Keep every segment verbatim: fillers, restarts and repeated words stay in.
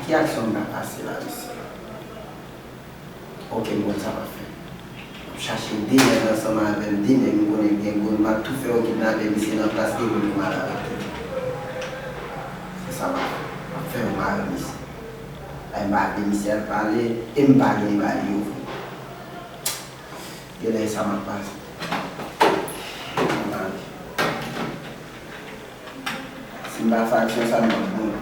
Ki aksyon m ka pase la, mesye? Oke, m konn sa m ap fè. M ap chache de nèg ansanm avè m, de nèg m konnen k gen gwo, m ap tou fè yo kidnape misye nan plas Ewood pou m al avèk li. Se sa m ap fè. M ap fè yo mare misye. Ay, m pa vle misye al pale, e m pa gen bagay yo vre. Genlè e sa m ap pase. M ale. Si m pa fè aksyon sa, m p ap bon.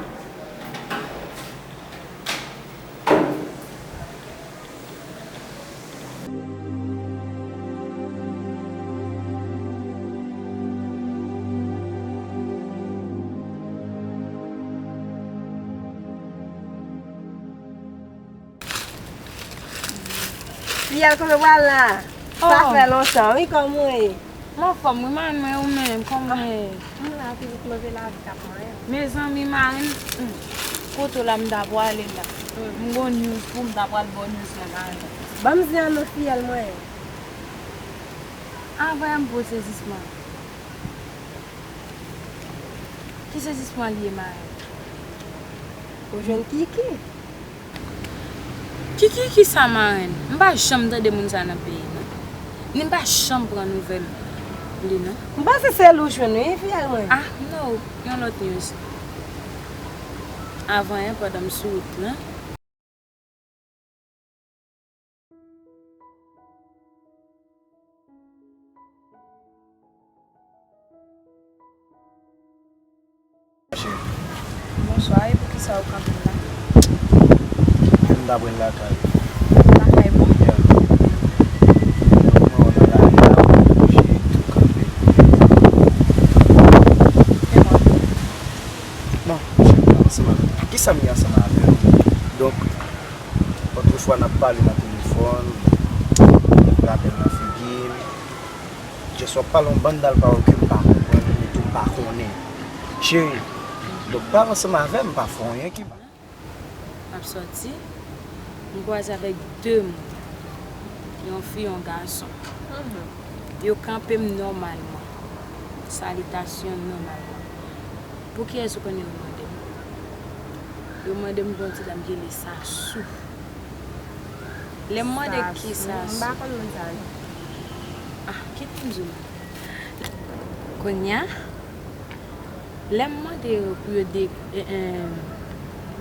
Fiyèl, kòman w pral la? Sa fè lontan, wi, kòman w ye? M anfòm, wi, marenn mwen, ou menm, kòman w ye? M la, pitit, move lavi k ap manyen. Mezanmi, marenn, hmm, kote w la, m ta pwale la. M gon news pou w, m ta pral ba w news lan, marenn. Ban m zen an non, fiyèl mwen. Anvan m ba w sezisman. Ki sezisman li ye, marenn? Ou jwenn Kiki? Kiki kisa, marenn? M pa janm tande moun sa nan peyi, non. Ni m pa janm pran nouvèl li, non. M panse se li w jwenn, wi, fiyèl mwen. Ah, no, yon lòt news. Avan, en, pandan m sou wout lan. Bonswa, e poukisa ou kanpe la? M ta pral lakay. Lakay bon? Yeah. Donk, mwen wè w nan lari a, ou oblije tou kanpe. E mwen? Bon, ansanm avè m. Poukisa m ye ansanm avè w? Donk, otrefwa n ap pale nan telefòn, ou te pran apèl nan figi m. Jès w ap pale yon bann dal pawòl ke m pa konprann, ni tou m pa konnen. Cheri, donk pale ansanm avè m, pa fè anyen ki mal. M ap sòti, m kwaze avèk de moun, yon fi, yon gason. Yo kanpe m nòmalman, salitasyon nòmalman. Pou kiyès ou konnen yo mande m? Yo mande m pou yon ti dam ki rele Sasou. Lè m mande ki Sasou, m pa konn moun sa non. Ah, kite m di w. Kounye a, lè m mande yo pou yo de, eh, eh,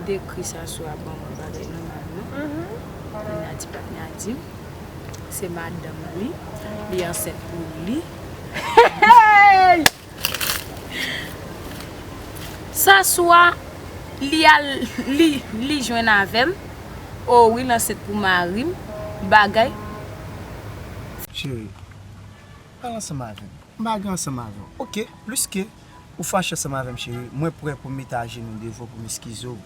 dekri Sasou a ban mwen bagay nòmalman, kounye a ti patnè a di m, se madanm li, li ansent pou li. Hey! Sasou a, li al, li, li jwenn avè m. O wi, l ansent pou mari m. Bagay. Cheri, pale ansanm avè m. M pa gen ansanm avè w. Oke, pliske ou fache ansanm avè m, cheri, mwen prè pou m mete ajenou devan w pou m eskize w.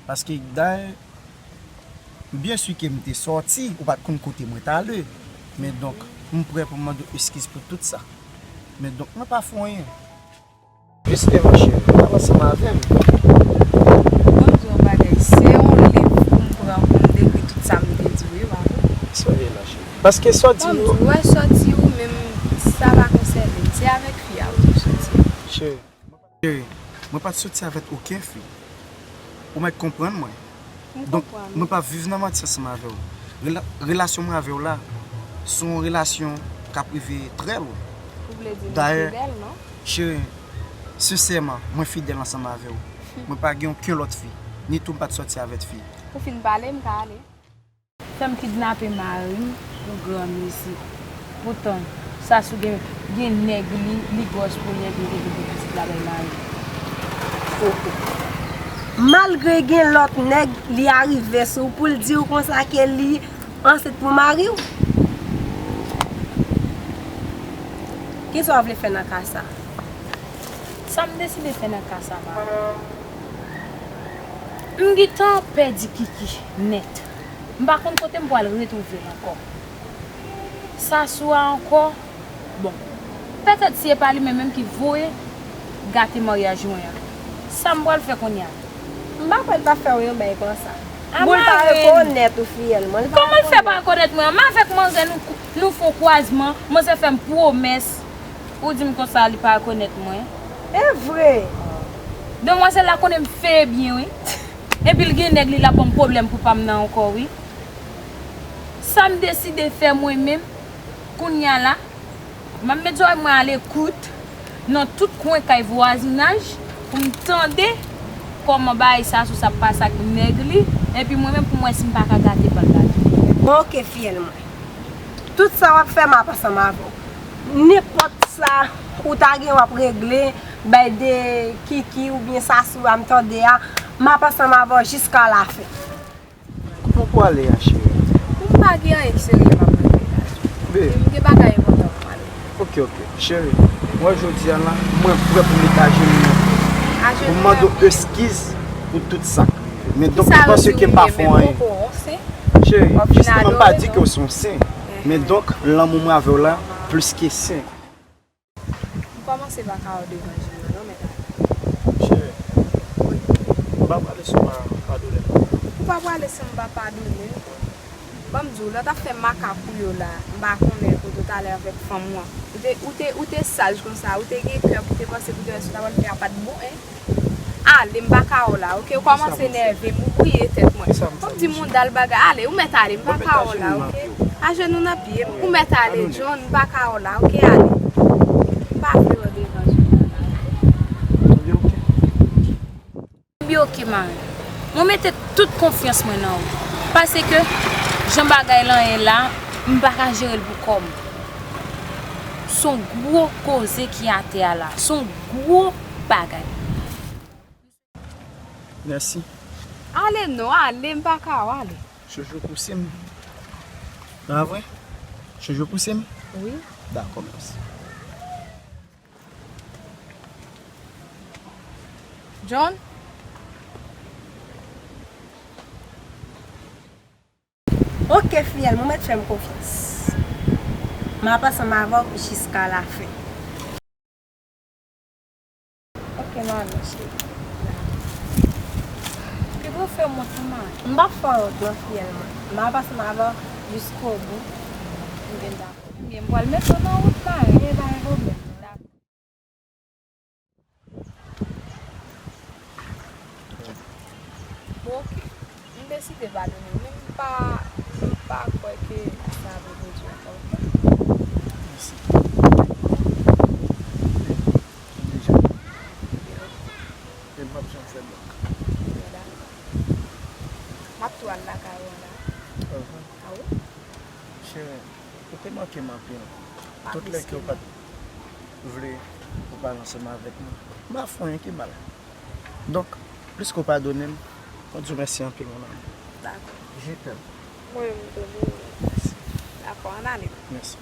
Paske, dayè, byen si ke m te sòti, ou pa t konn kote mwen t ale. Men donk, m prè pou m mande w eskiz pou tout sa. Men donk, mwen pa fè anyen. Jisteman, cheri, pale ansanm avè m. Ban m di w yon bagay, se yon liv pou m pran pou m dekri tout sa m te di w yo, pa vre? Sa w ye la, cheri? Paske sòti yo. Ban m di w, wè, sòti ou menm, sa pa konsène m. Se avèk fi a ou te sòti. Cheri. Cheri, mwen pa t soti avèk okenn fi. Ou mèt konprann mwen. Donk, mwen pa viv nan manti ansanm avè w. Rela-, relasyon mwen avè w la, se yon relasyon k ap rive trè lwen. Ou vle di nou fidèl, non? Cheri, sensèman, mwen fidèl ansanm avè w. Mwen pa gen okenn lòt fi, ni tou m pa t sòti avèk fi. Ou fin pale, m ka ale. Fè m kidnape mari m pou granmesi. Poutan, Sasou gen, gen nèg li, li gwòs pou nèg li te kite pitit la bay mari. Koko. Malgre gen lòt nèg, li arive sou pou l di w konsa ke li ansent pou mari w. Kisa w vle fè nan ka sa? Sa m deside fè nan ka sa, mari m. M gentan pèdi Kiki nèt. M pa konn kote m pral retwouve l ankò. Sasou a ankò, bon, petèt si e pa li menm menm ki voye gate maryaj mwen an. Sa m pral fè kounye a? M pa kwè l t ap fè w yon bèy konsa. Pou l pa rekonèt ou fiyèlman. Kòman l fè pa rekonèt mwen an? M avèk manzè nou, nou fè yon kwazman, manzè fè m pwomès. Ou di m konsa li pa rekonèt mwen? E vre! Demwazèl la konnen m veye byen, wi. Epi l gen nèg li l ap ban m pwoblèm pou pa m nan ankò wi. Sa m deside fè mwen menm, kounye a la, m ap met zòrèy mwen alekout nan tout kwen kay vwazinaj pou m tande kòman bagay Sasou sa ap pase ak nèg li, epi mwen menm pou m wè si m pa ka gate bal la tou. Bon, oke, fiyèl mwen. Tout sa w ap fè, m ap ansanm avè w. Nenpòt sa ou ta gen w ap regle, bay de Kiki oubyen Sasou a m tande a, m ap ansanm avè w jiska lafen. Kote w pwale a, cheri? M pa gen anyen ki serye m ap regle la. Be. M gen bagay enpòtan pou m ale. Oke, oke. Cheri, mwen jodi a la, mwen prè pou m met ajenou mwen pou m mande w eskiz pou tout sa k rive. Men donk, m panse ke m pa fè w anyen. Cheri, jisteman, m pa di ke w se yon sen. Men donk, lanmou mwen avè w la, plis ke sen. M kòmanse pa ka wè w devan je m nan non, mèt Alex. Cheri, m pa prale san w pa padone m. Ou pa prale san m pa padone w. Ban m di w, lè w t ap fè makak ou yo la, m pa konnen kote w t ale avèk fanm ou an. Ou te, ou te, ou te saj konsa, ou te gen kè pou te panse pou te wè sa w ta pral fè a pa t bon, en. Ale, m pa ka wè w la, oke? Ou kòmanse nève m, ou bwouye tèt mwen. Fò m di moun dal bagay, ale, ou mèt ale, m pa ka wè w la, oke? Ajenou nan pye m, ou mèt ale, John, m pa ka wè w la, oke? Ale. M pa vle wè w devan je m nan la. Ebyen, oke, mari. Mwen mete tout konfyans mwen nan ou. Paske, jan bagay lan ye la, m pa ka jere l pou kò m. Se yon gwo koze ki atè a la. Se yon gwo bagay. Mèsi. Ale non, ale, m pa ka wè w, ale. Jojo pouse m. Pa vre? Jojo pouse m? Wi. Dakò, mèsi. John? Oke, fiyèl, mwen mèt fè m konfyans. M ap ansanm avè w jiska lafen. Oke, manmi, cheri. Piga w fè m wont non, manmi. M p ap fè w wont non, fiyèl mwen. M ap ansanm avè w jiskobou. M vin dakò. Ebyen, m pral mete w nan wout, manmi. E pa gen pwoblèm. Bon, oke. M deside padone w, men m pa, m pa kwè ke sa ap repwodui ankò, oke? Mèsi. Deja. E m p ap janm fè blòk. M ap tou al lakay ou an la. Ahan. A wi. Cheri, ou te manke m anpil. Tout lè ke w pa t vle pou pale ansanm avèk mwen, m pa fè w anyen ki mal. Donk, pliske w padone m, mwen di w mèsi anpil, mon amour. Dakò. Je t'aime. Mwen menm tou, mwen menm. Mèsi. Dakò, ann ale. Mèsi.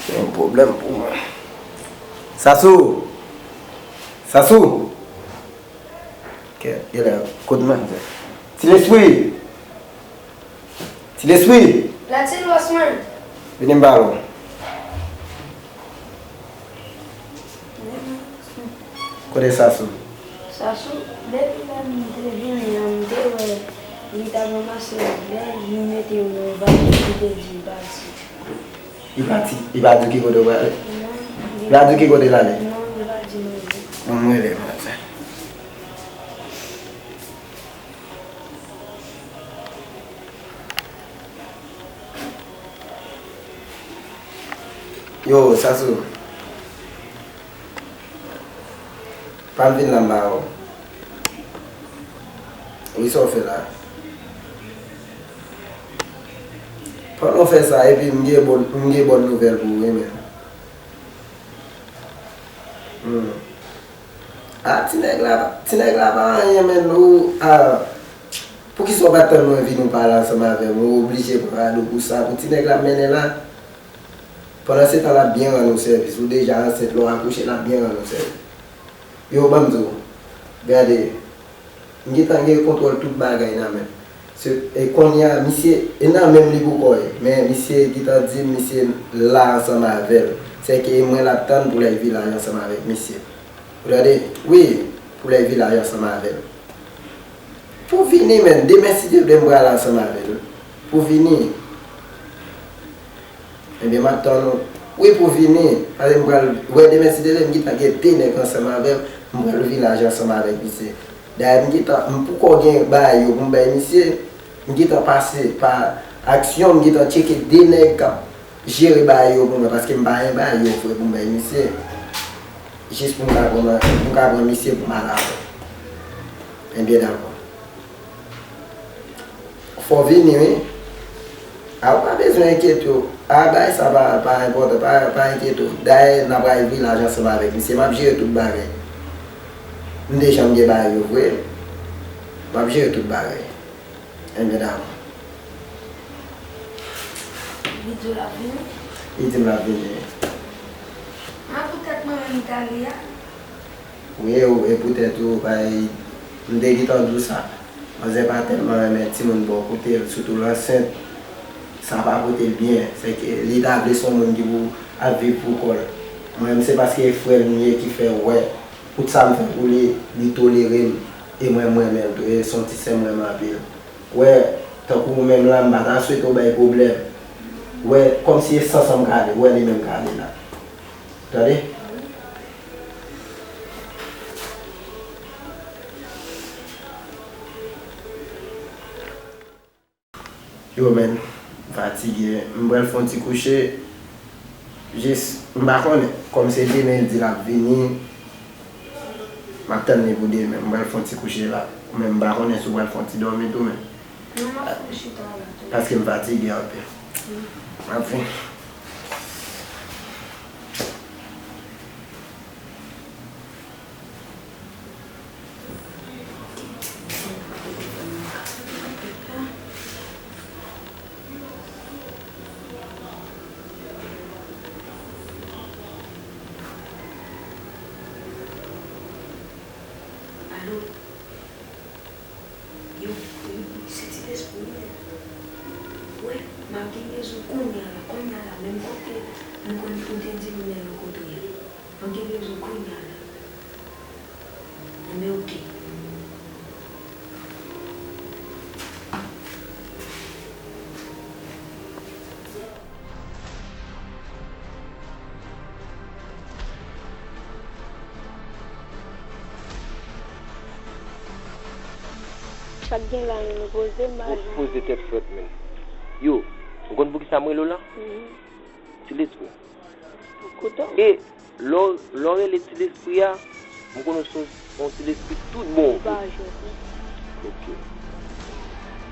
Se yon pwoblèm pou mwen. Sasou! Sasou! Kè, genlè kout men. Ti Lespri! Ti Lespri! La ti lòs mwen. Vini m pale w. Kote Sasou? Sasou, depi lè m te vini an, m te wè li t ap ranmase bèl, li mete yo nan valiz, li te di li pati. Li pati? Li pa di w ki kote w prale? Non, li pa di w ki kote l ale? Non, li pa di m anyen. Bon, m rele manzè. Yo, Sasou. Pa m vin la m ba w. Wi, sa w fè la. Pandan w fè sa, epi m gen bon, m gen bòn nouvèl pou ou, wi, men. Hmm. A, ti nèg la, ti nèg la pa anyen, men ou, a, poukisa w pa t tann mwen vin ou pale ansanm avè m? Ou oblije pran Ado pou sa, pou ti nèg la mennen la. Pandan se tan, l ap byen rann ou sèvis. Ou deja ansent, lè w akouche, l ap byen rann ou sèvis. Yo, ban m di w, gade, m gentan gen kontwòl tout bagay nan men m. Se, e kounye a, misye, e nan men m li poko ye, men misye gentan di m misye la ansanm avè l. Sèke e mwen l ap tann pou l al vilaj ansanm avèk misye. Ou tande? Wi, pou l al vilaj ansanm avè l. Pou vini, men, demen, si Dye vle, m pral ansanm avè l. Pou vini. Ebyen, m ap tann ou. Wi, pou vini. Paske m pral wè demen, si Dye vle, m gentan gen de nèg ansanm avè m. M pral vilaj ansanm avèk misye. Dayè, m gentan, m poko gen bagay yo pou m bay misye. M gentan pase pa aksyon, m gentan tcheke de nèg k ap jere bagay yo pou mwen, paske m pa gen bagay yo vre pou m bay misye. Jis pou m ka pran, pou m ka pran misye pou m al avè l. Ebyen, dakò. Fò w vini, wi. A, ou pa bezwen enkyete w. A, bagay sa pa, pa enpòtan, pa, pa enkyete w. Dayè, n ap al vilaj ansanm avèk misye. M ap jere tout bagay. M te janm gen bagay yo vre. M ap jere tout bagay. Ebyen, dakò. Li di w l ap vini? Li di m l ap vini. A, poutèt mwen menm m t ale a? Wi, e poutèt ou, bay, m te gentan di w sa. Manzè pa tèlman renmen timoun bò kote l, sitou l ansent. Sa pa pote l byen. Sèke li ta vle se yon moun ki pou ap viv pou kò l. Mwen menm, se paske e frè l m ye ki fè w wè tout sa m fè pou li, li tolere m. E mwen, m renmen l tou. E se yon ti sè m renmen anpil. W wè, tankou ou menm la, m pa ta swete w bay pwoblèm. W wè, kòmsi e san san m ka ale, w wè li menm ka ale la. Tande? Yo, men, m fatige. M pral fè yon ti kouche. Jis, m pa konnen. Kòm se demen, l di l ap vini. M ap tann li pou demen. M pral fè yon ti kouche la. Men m pa konnen si w pral fè yon ti dòmi tou, men. Non, m ap fè yon chita la tou. Paske m fatige anpil. M ap vini. Alo? Yo, yo, se ti lespri wi. Wè, m ap gen rezon kounye a la, kounye a la, menm kote nou konn ou te di m lè yo kote w ye. M ap gen rezon kounye a la. Enben, oke. Sa k gen la menm, poze m pa jan. Poze tèt frèt menm. Yo, ou konn poukisa m rele w la? Mhm. Ti lespri. Kouto. E lè w, lè w rele ti lespri a, m konnen w se yon, yon ti lespri tout bon. Li pa jwe. Ok.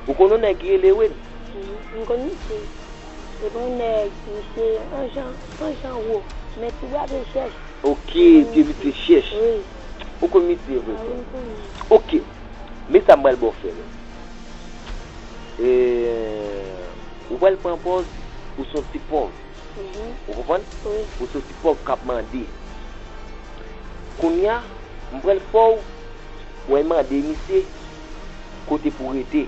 Ou konn yon nèg ki rele Wed? Mhm. M konn misye. Se pa yon nèg, misye yon jan, yon jan wo. Men ti bra l chèch. Ok, pye misye chèch. Wi. Ou konn misye vre? Ah, wi, m konnen. Ok. Men sa m pral ba w fè menm. E, ou pral pran pòz ou se yon ti pòv. Mhm. Ou konprann? Wi. Ou se yon ti pòv k ap mande. Kounye a, m pral fè w, w al mande misye kote pou rete.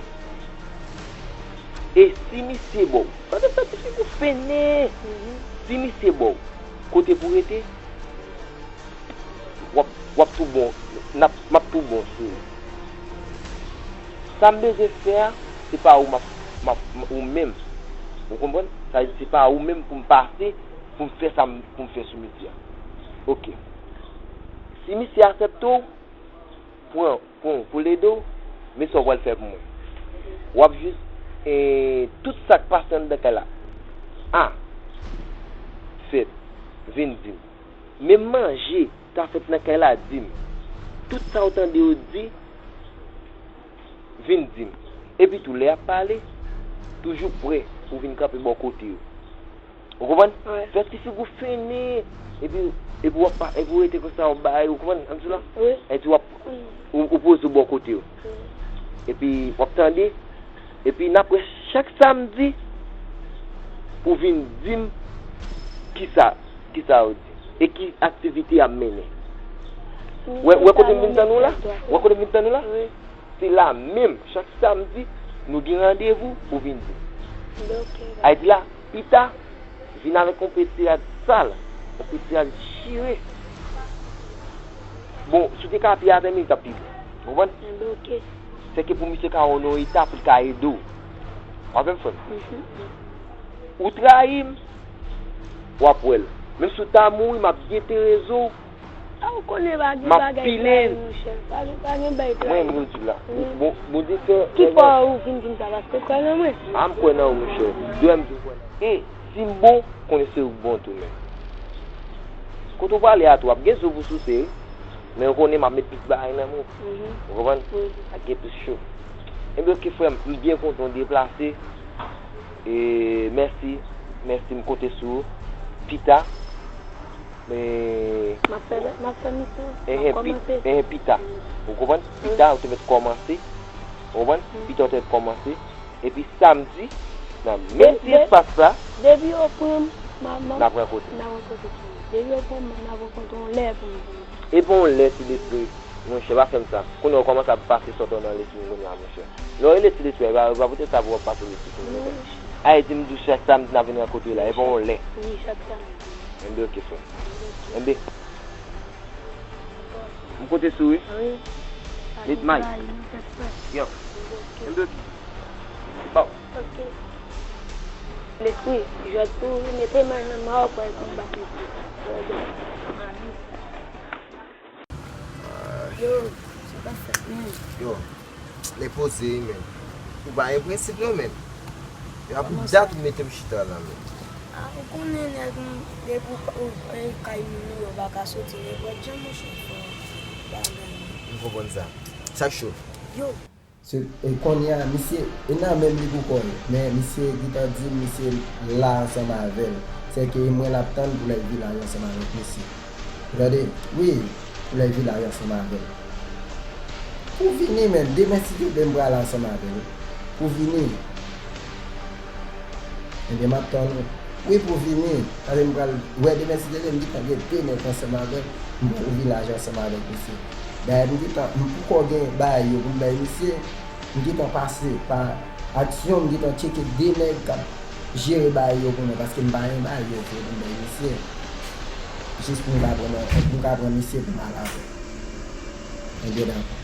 E si misye ba w, tande fè ti figi w fennen. Mhm. Si misye ba w kote pou rete, w ap, w ap tou bon, n ap, m ap tou bon sou ou. Sa m bezwen fè a, se pa ou m ap, m ap, ou menm. Ou konprann? Sa vle di se pa ou menm pou m pase, pou m fè sa m, pou m fè sou misye a. Ok. Si misye aksepte w, pran, pran pou l ede w, men sa w pral fè pou mwen. W ap jis, e, tout sa k pase anndan kay la. A, fèt, vin di m. Menm manje ta fèt nan kay la, di m. Tout sa w tande yo di, vin di m. Epi tou, lè y ap pale, toujou prè pou vin kanpe bò kote yo. Ou konprann? Wi. Fè ti figi w fennen, epi, epi w ap pa, epi w rete konsa, w ap bay, ou konprann sa m di w la? Wi. Epi w ap, ou, ou poze w bò kote yo. Wi. Epi w ap tande, epi n ap wè chak samdi pou vin di m kisa, kisa yo di, e ki aktivite y ap mennen. Wè, wè kote m vin tann ou la? Wè kote m vin tann ou la? Wi. Se la menm, chak samdi, nou gen randevou pou vin di. Ayiti la, pita, vin avèk yon peti rad sal, yon peti rad chire. Bon, si w te ka piye atè, men li t ap pi bon. Ou konprann? Sèke pou misye ka wè w nan yon eta pou l ka ede w. W ap fè m frè m? Ou trayi m, W ap wè l. Menm si w ta mouri, m ap detereze w. A, ou konnen pa gen bagay sa yo, monchè. Pa gen, pa gen bagay sa yo. Mwen, m di w la. Bon, Bondye fè. Ki fè ou vin di m sa, paske w kwè nan mwen? A, m kwè nan ou, monchè. Dwèm di w kwè nan mwen. E, si m bon, konnen se ou k bon tou, men. Kote w prale a tou, w ap gen zo pou souse, wi. Men ou konnen m ap met plis bagay nan men w. Ou konprann? Ap gen plis cho. Enben, oke, frè m, m byen kontan w deplase. E, mèsi, mèsi, m konte sou ou. Pita, e, m ap fè, m ap fè misyon, m ap kòmanse. Enhen, pita, ou konprann? Pita, ou te mèt kòmanse. Ou konprann? Pita, ou te mèt kòmanse. Epi samdi, nan menm ti espas sa, depi yo pran m, n ap rankontre. N ap rankontre. Depi yo pran m, n ap rankontre yon lè pou m vini. E pa yon lè, ti lespri. Monchè, pa fè m sa. Kounye a ou kòmanse ap pase sòt ou nan lespri m kounye a, monchè. Lè w rele ti lespri, e pa, e pa poutèt sa pou w ap pase lespri sou mwen, monchè. Ayi di m di w chak samdi n ap vin rankontre la, e pa yon lè. Wi, chak samdi. Enben, oke, frè. Enben. M konte sou ou, wi. Wi. Met may. Yo. Enben, oke. Bon. Oke. Lespri, jwèt pou ou, mete may nan may ou, pral konn bat lespri. Yo, sa pa fèt, men. Yo, lè poze, men. Ou pa gen prensip, non, men. Yo, a pou dat ou mete m chita la, men. A, ou konnen nèg, depi ou, ou, e, kay moun yo pa ka soti nenpòt jan, monchè, fò bagay. M konprann sa. Sa k cho? Yo. Se, e, kounye a, misye, e nan menm li pou kò l, men misye gentan di m misye la ansanm avè l. Sèke e mwen l ap tann pou l al vilaj ansanm avèk misye. Ou tande? Wi, pou l al vilaj ansanm avè l. Pou vini, men, demen si Dye vle m pral ansanm avè l. Pou vini. Ebyen, m ap tann ou. Wi, pou vini. Paske m pral wè demen si Dye vle, m gentan gen de nèg ansanm avè l. M pral vilaj ansanm avèk misye. Dayè, m gentan, m poko gen bagay yo pou m bay misye. M gentan pase pa aksyon, m gentan tcheke de nèg k ap jere bagay yo pou mwen, paske m pa gen bagay yo vre pou m bay misye. Jis pou m ka pran, pou m ka pran misye pou m al avè l. Ebyen, dakò.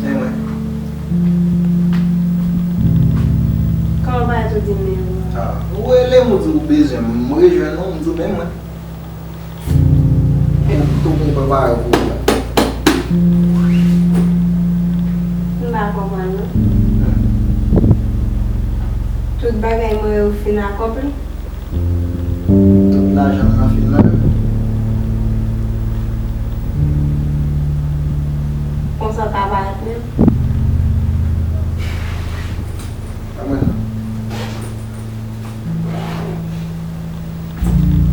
Men mwen. Kòman w parèt ou di m men ou? A, ou rele m, ou di ou bezwen m, m rejwenn ou, m di w men mwen. Ou tou konprann bagay pou ou la. M pa konprann non. Hmm. Tout bagay mwen yo fin akonpli. Tout lajan m nan fin nan men m. Konsa w ka parèt menm? Pa mwen non.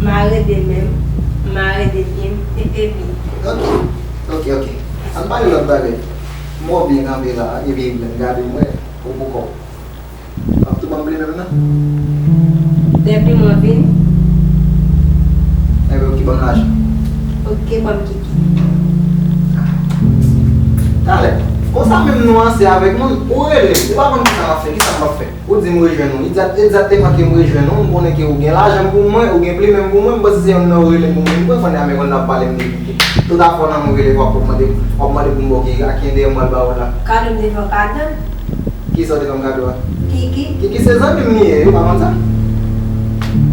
Mare de men m, mare de pye m, e, epi. Ok, ok, ok. Ann pale lòt bagay. M wè w byen kanpe la, epi lè m gade m wè ou pou kò w. W ap tou ban m plimen m nan? Depi mwen vini. Enben, oke, ban m lajan. Oke, ban m kiki. Talè, konsa menm nou anse avèk moun, ou rele m, ou pa konn kisa m ap fè, kisa m p ap fè. Ou di m rejwenn ou. Egzat-, egzakteman ke m rejwenn ou, m konnen ke ou gen lajan pou mwen, ou gen plimen m pou mwen, m panse se youn nan ou rele m pou mwen, m konn fann amè konn ap pale m de kiki. Tout afè w nan men w rele, w ap mande, w ap mande pou m ba w kiki, a ki enterè m pral ba w la? Kado m te fè w kado? Kisa w te fè m kado a? Kiki. Kiki se zanmi m li ye, ou pa konn sa?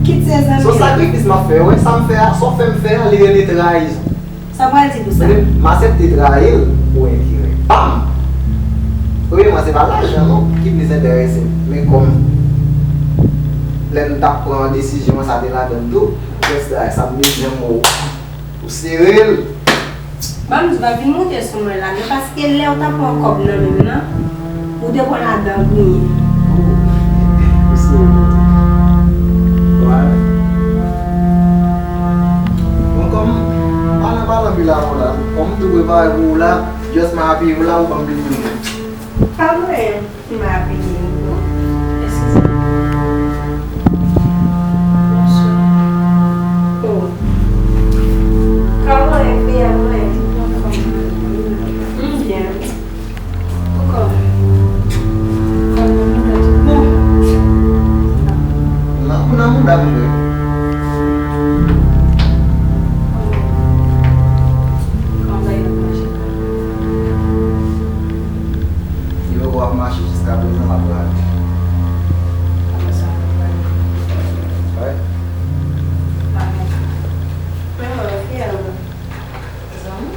Kiki se zanmi m. Se yon sakrifis m ap fè, wè, sa m fè a, sa w fè m fè a, li rele trayizon. Sa w pral di pou sa? M aksepte trayi l pou enterè pa m. Premyèman, se pa lajan non ki plis enterese m, men kòm lè m t ap pran desizyon an, sa te ladan l tou, jès la, sa m bezwen m wè w sere l. Ban m di w, pa vin moute sou mwen la non, paske lè w t ap pran kòb nan men m nan, ou te pran ladan griyen. Ou sere m. Wè. Bon, kòm m pa nan pale anpil avè w la, kòm m tou prepare pou ou la, just m apiye w la, ou ban m plimen m. Pa mwen, m apiye w. Eskize m. Nan kou nan mouda m vre. Li poko ap mache jiskaprezan, l ap rale. Wi. Zanmi?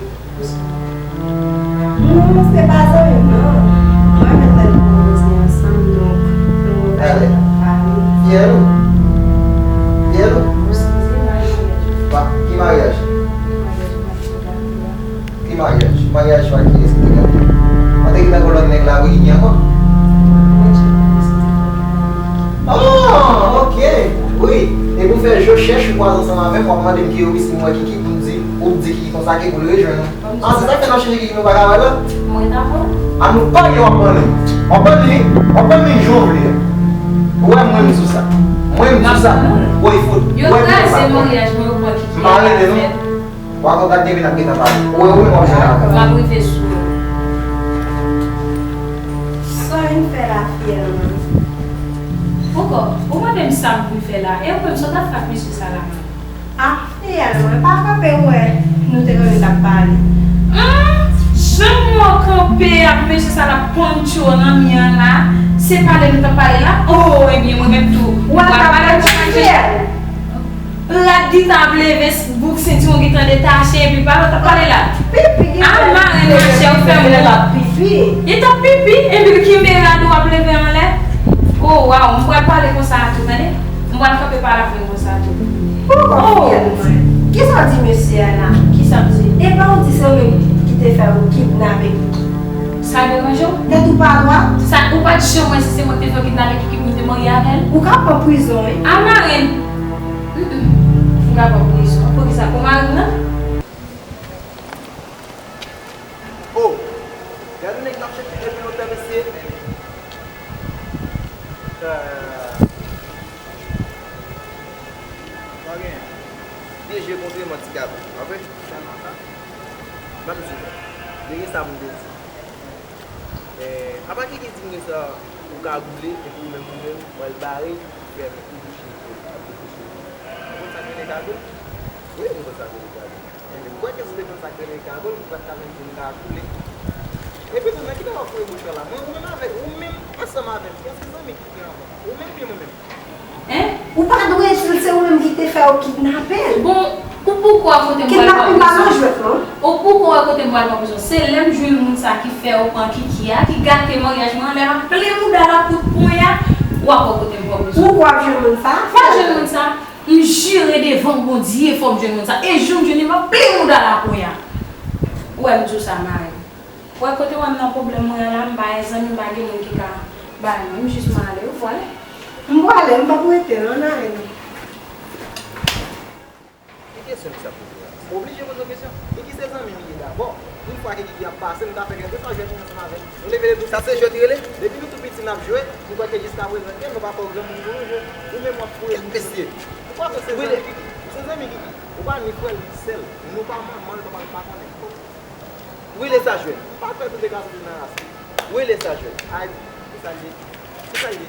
Non, se pa zanmi m, non. Mwen menm lè nou kòmanse ansanm, donk, nou Talè. Fè l ou? Fè l ou? Eskize, maryaj. Pa, ki maryaj? Ki maryaj? Maryaj pa kiyès ki te gate? Mwen te gentan gen lòt nèg la, wi, ki gen ankò? Oh, ok. Wi. E pou fè je chèch ou kwaze ansanm avè m, w ap mande m ki yo wi si m wè Kiki pou m di, ou di Kiki konsa ke pou l rejwenn ou. Ah, se sa k fè n ap chèche Kiki nou pa ka wè l la? Mwen dakò. Ah, nou pa gen w ap bann li. W ap bann li, w ap bann li jan w vle a. Ou wè mwen m di w sa. Mwen m di w sa. Woy fout. Yo kraze maryaj mwen, yo pran Kiki. M pa rete non. W a kontakte vin ap gentan pale. Ou wè ou menm w ap jwenn avè l. M ap rive sou ou. Sa w vin fè la, fiyèl mwen? Poko, ou mande m sa m vin fè la. E ou menm, sa w t ap fè ak mesye sa la menm? Ah, fiyèl mwen, pa kanpe wè nou te konn t ap pale. Hum, jan m wè w kanpe ak mesye sa l ap poncho nan mi an la, se pale nou t ap pale la? Oh, ebyen, mwen menm tou. Ou wè l t ap pale ak fiyèl? Rad gita ap leve, bouk sentiwon gita detache, epi pale w t ap pale la. Pipi gita. Ah, marenn machè, ou fè m wont. Pipi. Li t ap pipi, epi l kenbe rad ou ap leve anlè. Oh, waw, m pral pale konsa a tou, tande. M pral kanpe pale avè l konsa a tou. Poko fiyèl mwen. Kisa w di mesye a la? Kisa m di? E pa w di se ou menm ki te fè yo kidnape Kiki? Sa deranje w? Tèt ou pa dwat? Sa, ou pa t janm wè si se mwen ki te fè yo kidnape Kiki pou m te marye avè l? Ou ka pran prizon, wi. A marenn! Mm, mm. M ka pran prizon. Poukisa? Pou mari m nan? Oh! Gade nèg n ap chèche depi lontan, mesye. Ah. Pa gen. De je kontre m an ti kabrit, pa vre? Ban m di nou. Dènye sa pou m te di. Eh, apa Kiki di m konsa, ou kagoule, epi ou menm, ou menm, w al bare, ou fèmen, ou bouche, ou ap bouche. Ou konn sa k rele kagoule? Wi, m konn sa k rele kagoule. Ebyen, m kwè ke si w te konn sa k rele kagoule, ou pa t ka menm di m kagoule. Epi tou, nan ki lè w ap foure bouch la? Mwen, ou menm avèk, ou menm ansanm avè m, èske se zanmi ki gen anvan? Ou menm byen mwen menm? Hein? Ou pa dwe di l se ou menm ki te fè yo kidnape l. Bon, ou poko wè kote m pral pran prizon. Kidnapin pa nan jwèt, non. Ou poko wè kote m pral pran prizon. Se lè m jwenn moun sa ki fè yo pran Kiki a, ki gate maryaj mwen an, lè m ap plen mouda l ak kout ponya, w ap wè kote m pran prizon. Ou poko ap jwenn moun sa? M pa jwenn moun sa. M jire devan Bondye fò m jwenn moun sa. E jou m jwenn li, m ap plen mouda l ak ponya. Ou wè m di w sa, marenn. Ou wè kote w wè m nan pwoblèm mwen an la, m pa gen zanmi, m pa gen moun ki ka bay mwen. M jis m ale, ou pwale? M pwale, m p ap rete non, Naren. Ki kesyon ki sa poze a? M oblije poze w kesyon. Kiki se zanmi m li ye dabò. Yon fwa ke Kiki ap pase, m ta fè kèlkeswa jwèt mwen ansanm avè l. Nou leve de tou piti. Sa se jwèt li rele? Depi nou tou piti n ap jwe, m kwè ke jiskaprezan ke nou pa fè yon granmoun pou nou jwe. Ou menm w ap foure m. Kèt mesye. Ou pa se zanmi Kiki. Ou se zanmi Kiki. Ou pa ni frè l, ni sè l. Nou pa manman l, papa l pa konnen. Wi, lè sa jwenn. M pa kwè tout te ka soti nan ras li. Wi, lè sa jwenn. Ay, kisa l ye? Kisa l ye?